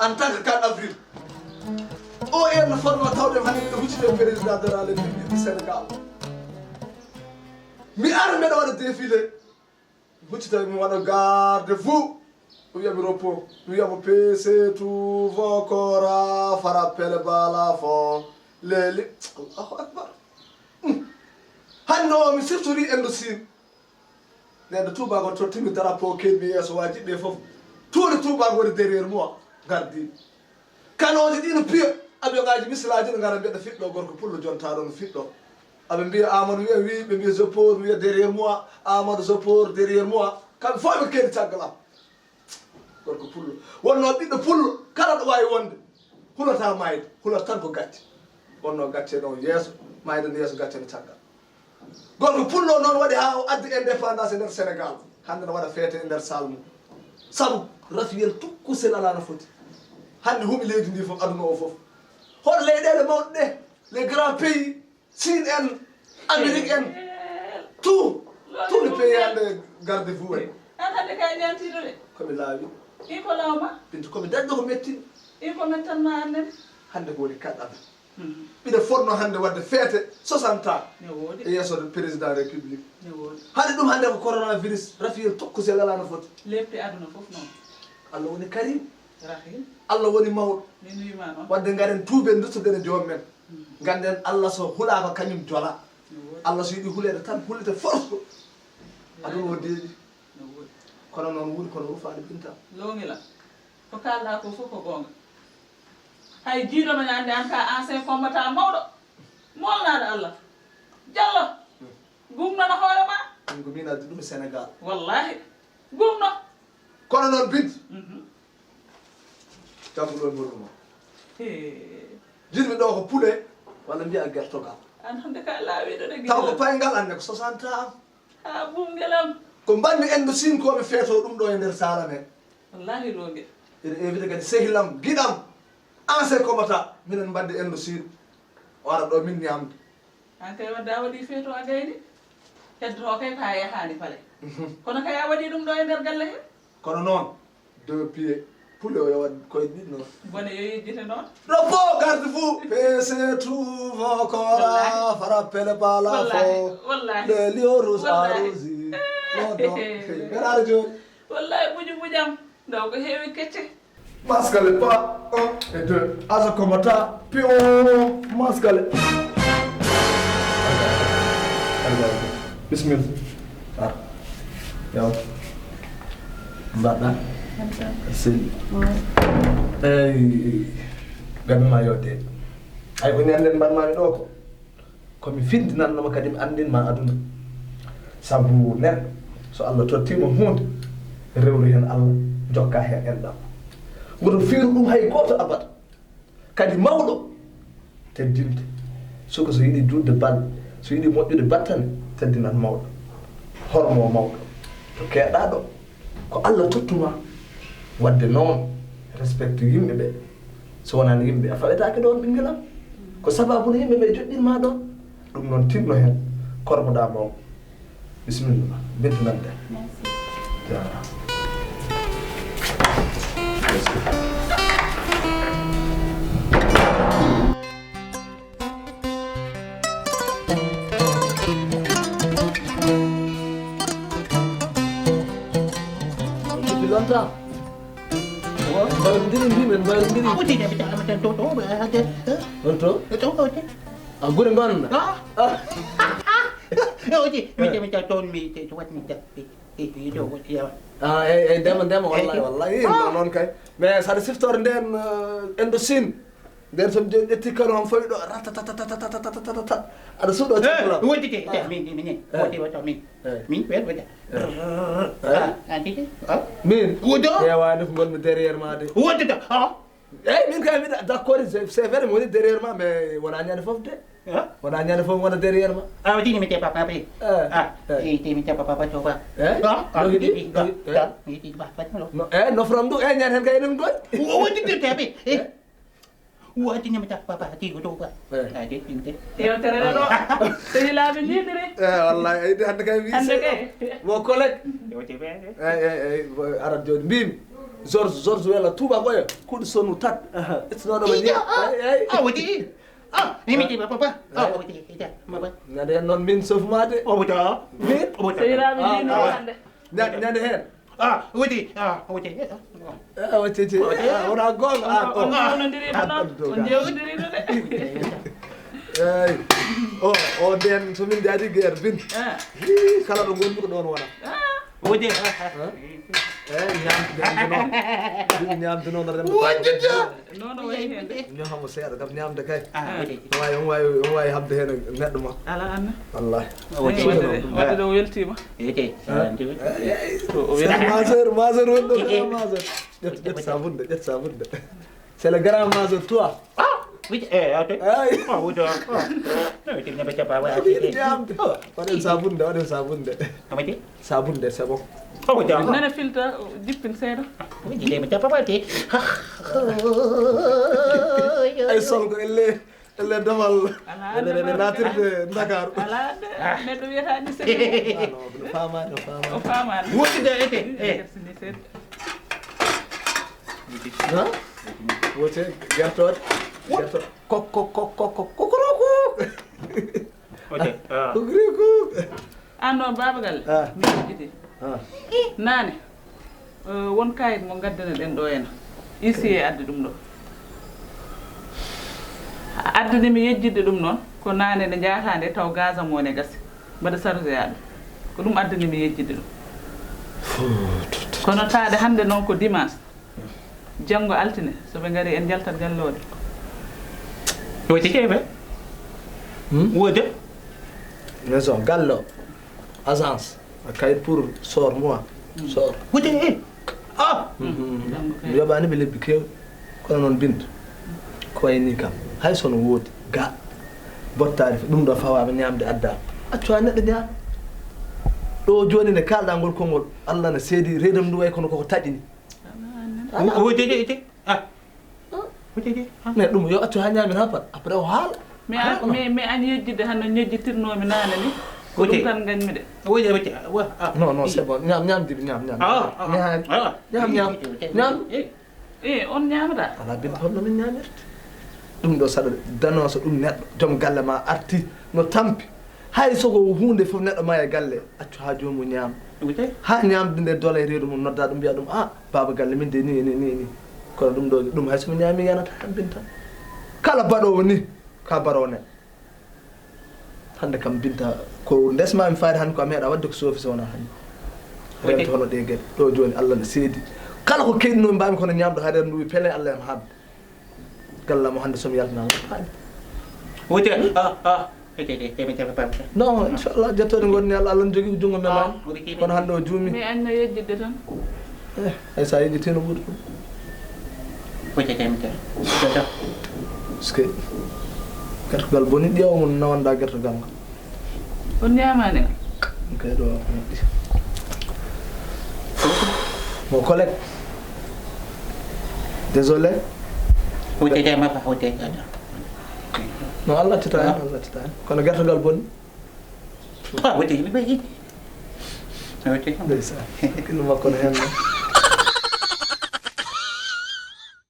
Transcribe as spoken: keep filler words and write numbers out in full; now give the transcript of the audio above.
En tant que quatre avril, o en no fotnoo tawde hannde miɗo huccita e président de la République du Sénégal. Mi ara mbeɗa waɗa défilé, huccita mi waɗa garde fou. Mi wiya mi repos, mi wiya mo peese tout vos corps, frappez le bas la fond. Leli, Allahu Akbar. Hmm. Hannde o mi siftori Indochine. Nden ɗo tuubaago tottiimi drapeau keedmi yeeso waaji ɓe fof. Tuuɗe tuubaago woni derrière moi, gardi. Kanooji ɗi no piya, avion ngaaji misilaaji no ngara mbiɗa fiɗɗo, gorko pullo jontaaɗo no fiɗɗo. Aɓe mbiya Amadou wiya wi, ɓe mbiya Zopor wiya derrière moi, Amadou Zopor derrière moi. Kamɓe fof ɓe keedi caggal am. Gorko pullo. Wonno ɓiɗɗo pullo, kala ɗo waawi wonde, hulata maayde, hulata tan ko gacce. Wonno gacce no yeeso, maayde no yeeso, gacce no caggal. Gorko pullo noon waɗi haa o addi indépendance e nder Sénégal. Hannde no waɗa feete e nder salle mum. Sabu rafiyel tukkusel alaa no foti. Hannde huɓi leydi ndi fof, aduna o fof. Hol leyɗeele mawɗe ɗe, les grands pays, Chine en, Amérique en, tout, tout le pays hannde garde fou en. An hannde kay ñaantiiɗo de. Komi laawi. Iko lawma. Bintu komi dañɗo ko metti. Iko mettanma an nene. Hannde ko woni quatre avril. Mbiɗa fotno hannde waɗde feete soixante ans. Ne woodi. E yeeso président république. Ne woodi. Hade ɗum hannde ko coronavirus, rafiyel tokkusel alaa no foti. Lepte aduna fof noon. Allah woni Karim. Rahim. Allah woni mawɗo. Min wiima noon. Wadde ngaren tuuben, duttoɗen e joom men. Mm. Ngannden Allah so hulaaka kañum jola. Ne woodi. Allah so yiɗi huleede tan, hulete force. Aduna o deeƴi. Ne woodi. Kono noon wuuri kono rufaani Binta. Loongila. Ko kaalɗaa ko fof ko goonga. Hay jiiɗo men annde an ka ancien combattant mawɗo. Moolnaaɗo Allah. Jallo. Gumnono hoore ma. Min ko min addi ɗum e Sénégal. Wallahi. Gumno. Kono noon Binta. Mhm. Tampulol mboɗo ma. Hee. Jiɗmi ɗo ko poulet walla mbiya gertogal. An hannde ka laawiɗo de. Taw ko payngal, an ne ko soixante ans. Ha buum ngelam. Ko mbanmi Indochine ko mi feeto ɗum ɗo e nder saala men. Wallahi loonge. Ene invité kadi sehilam, giɗam, ancien combattant, minen mbadde Indochine. O ara ɗo min ñaamde. An kay wadde a waɗi feeto a gayni. Heddoto kay ko a yahaani fale. Mhm. Kono kay a waɗi ɗum ɗo e nder galle he. Kono noon, deux pieds, poulet o yo waɗ koye ɗiɗi noon. Bone yo yejjite noon. Repos, garde-fou, peese tout vos corps, frappez le bas la fond. Wallahi, wallahi. Le lion rouge a rougi. Non, non, hey, mbeɗa ara jooni. Wallahi, buju bujam. Ndaw ko heewi kecce. Maskale pas, un et deux. Aza komata, pion, maskale. Bismillah. Ar. Yaw. Mbaɗɗa. Seli. Eyyi. Gaɗa ma yodde. Ay ko ñande mbaɗmaami ɗo ko. Ko mi findinannoma kadi mi anndin ma aduna. Sabu neɗɗo so Allah tottiima huunde, rewru heen Allah, jokka heen enɗam. Woto fiiru ɗum hay gooto abada. Kadi mawɗo teddinte. Suka so yiɗi juutde balɗe, so yiɗi moƴƴude battane, teddinat mawɗo. Hormo mawɗo. To keeɗaaɗo, ko Allah tottuma. Wadde noon, respecte yimɓe ɓe. So wonaani yimɓe, a fawetaake ɗoon, ɓinngel am. Ko sababu no yimɓe ɓe joɗɗinma ɗoon. Ɗum noon, tinno heen, kormoɗaa mawɓe. Bisimilla, Binta, nande. Merci. Jaaraama. Merci. Depuis longtemps. Mbayrondirii, mbii men mbayrondirii. A woni nde mi tawa meten to, to, eh, eh, eh. On to? Eh, to, to, to. A gure ngonno? Ah. Ah. Eh, oji, mi, eh, mi tawa toon, mi, te, to, wat mi tawa, eh, eh, eh, to, wat, yawa. Ah, eh, eh, ndema, ndema, eh, wallahi, eh, wallahi, ah, no, noon kay. Mais saɗa siftoore ndeen, eh, Indochine. Nden so mi ƴetti kano am fawi ɗo, ratatatatata. Aɗa suuɗo, eh, cakkulam. Woɗɗite, eh, min, min, min. Eh. Woɗɗi, woɗɗo, min. Eh. Min, ɓen, woɗɗa. Eh. Ah, ah, titi. Ah. Min. Woɗɗo. Ƴeewaani ko ngonmi derrière ma de. Woɗɗita. Ah. Eyi, min kay mbiɗa d'accord, c'est, c'est vrai, mi woni derrière ma, mais wona ñande fof de. Ah. Wona ñande fof wona derrière ma. Ah, woɗɗi, mi te papa, papa. Eh. Ah, eh, te, mi te papa, papa, to, ba. Eh? Ah, ah, no yiɗi, mi, mi, no yiɗi, eh? Ah, mi yiɗi, ba, ba, no. No, eh, no from ɗum, eh, ñande hen kay eɗen ngoy. Wo-, woɗɗi, te, te, eh. Eh? Wonti ñami tak papa ti ko to ba. Eh. Ay de, de. Yewtere ɗo. Sehilaaɓe njiidiri. Eh, wallahi, ay de, hannde kay mi hannde kay. Mon collègue. Yewte ɓe. Ay, ay, ay, arat jooni mbimi. George, George Weah, tuuba ko e kuɗi sonu tat. It's not over here. Hey, hey. Ah, wodi. Ah, imiti ba papa. Ah, wodi. Ita, papa. Nade noon min sofu ma de. Oh, wota. Min? Oh, wota. Seyiraaɓe Ah, ndino ah. Hannde. Ñande, ñande heen. Ah, wodi. Ah, wodi. Ah, wodi, wodi. Ah, wona goonga. Ah, on jewndirino noon. On jewndirino de. Eyi. O, o nden so min jaadi guerre bin. Ah. Hi, kala ɗo ngonmi ko ɗoon wona. Ah. Wodi. Eh, ñaam-, ñaamde noon. Ɗum ñaamde noon, remde. Wodi de. Noon o wayi heen de. Ñohamo seeɗa, kam ñaamde kay. Ah, wodi. Omo waawi, omo waawi, omo waawi haɓde heen neɗɗo makko. Alaa anna. Wallaahi. Wodi. Eyi, wadde de, wadde de o weltiima. Wodi. Ah. Ko o weltiima. Majeur, majeur woni ɗo, grand majeur. Ƴet, ƴet sabunde, ƴet sabunde. C'est le grand major, toi. Ah, witi, eh, awte. Ay. Ah, witi, ah. Ah, witi, ne be capa, wa, witi, witi. Ñaamde. Waɗen sabunde, waɗen sabunde. Amati? Sabunde, c'est bon. Oh, witi, ah. Nana filta, jippin seeɗa. Witi, ne be capa, wati. Ay, sol ko elle, elle damal. Alaa, elle, elle natirde Ndakaaru. Alaa de, neɗɗo wiyata ni seeɗa. Ah, non, no faama, no faama. O faama. Woti de, ete. Eh. Ni seeɗa. Ha? Wote gertoɗe. Gertoɗe. Kok, kok, kok, kok, kok, kukuruku. Oke. Ah. Kukuruku. An noon, Baaba Galle. Ah. Mi yejjiti. Ah. Naane. Eh, won kayit mo ngaddana ɗen ɗo ena. Huissier addi ɗum ɗo. Addani mi yejjitde ɗum noon. Ko naane nde njahata nde taw gaz am woni gasi. Mbaɗa chargé aɗum. Ko ɗum addani mi yejjitde ɗum. Kono taade hannde noon ko dimanche. Janngo altine, so ɓe ngari en njaltat galle o de. Woti keɓe? Hmm? Wode? Maison, galle o. Agence. A kayit pour sort, moi. Sort. Wode, eh. Ah! Mhm. Mi yoɓaani ɓe lebbi keewɗi. Kono noon Binta. Ko wayi ni kam. Hay so no woodi. Ga. Bottaari ɗum ɗo fawaama ñaamde addaama. Accu haa neɗɗo ñaama. Ɗo jooni nde kaalɗaa ngol konngol, Allah na seedi reedam ndu way kono koko taƴini. Alaa. Wode, wode, wode. Ah. Wode, wode. Ah. Mais ɗum yo accu haa ñaamin haa pat. Après o haala. Mais an, mais, mais an yejjitde hano ñejjitirnoomi naane ni. Ko ɗum tan ngañmi de. Wode, wode. Wa, ah. Non, non, c'est bon. Ñaam, ñaam, Jibi, ñaam, ñaam. Ah, ah, ah. Ñaam, ñaam, ñaam. Eh. Eh, on ñaamata? Alaa, Binta, holno min ñaamirta? Ɗum ɗo saɗa danoo so ɗum neɗɗo, joom galle ma arti, no tampi. Hay so ko huunde fof neɗɗo ma e galle, accu haa joomum ñaama. Wute? Haa ñaamde nde dola e reedu mum, nodda ɗum, mbiya ɗum, "Ah, baaba galle min de ni, ni, ni, ni." Kono ɗum ɗo, ɗum hay so mi ñaami yanata kam, Binta. Kala baɗoowo ni, ka baroowo neɗɗo. Hannde kam Binta, ko ndesmaami faade hannde ko a meeɗa waɗde ko soofi so wonaa hannde. Rento hono ɗee geɗe. Ɗo jooni Allah ne seedi. Kala ko keɗinoomi mbaami kono ñaamɗo haɗere ndu wi pele Allah en haɓde. Galla mo hannde so mi yaltinaama faade. Wute, ah, ah, ete, ete, ete, ete, ete. Non, inchallah, jettode ngonni Allah, Allah ne jogii junngo men. Ah, wuri kii. Kono hannde o juumi. Mais an no yejjitde tan. Eh, hay so a yejjitiino ɓuri ɗum. Wute, ete, ete, ete. Parce que gertogal boni, ƴeewa mo nawanɗa gertogal ngal. On ñaamaani ngal? Kay ɗo moƴƴi. Mon collègue. Désolé. Wute, ete, ma fa, wute, ete. Non, Allah accata hen, Allah accata hen. Kono gertogal boni. Ah, wute, yimɓe ɓe yiɗi. Wute. Ndeysaan. Hakkille makko no hen non.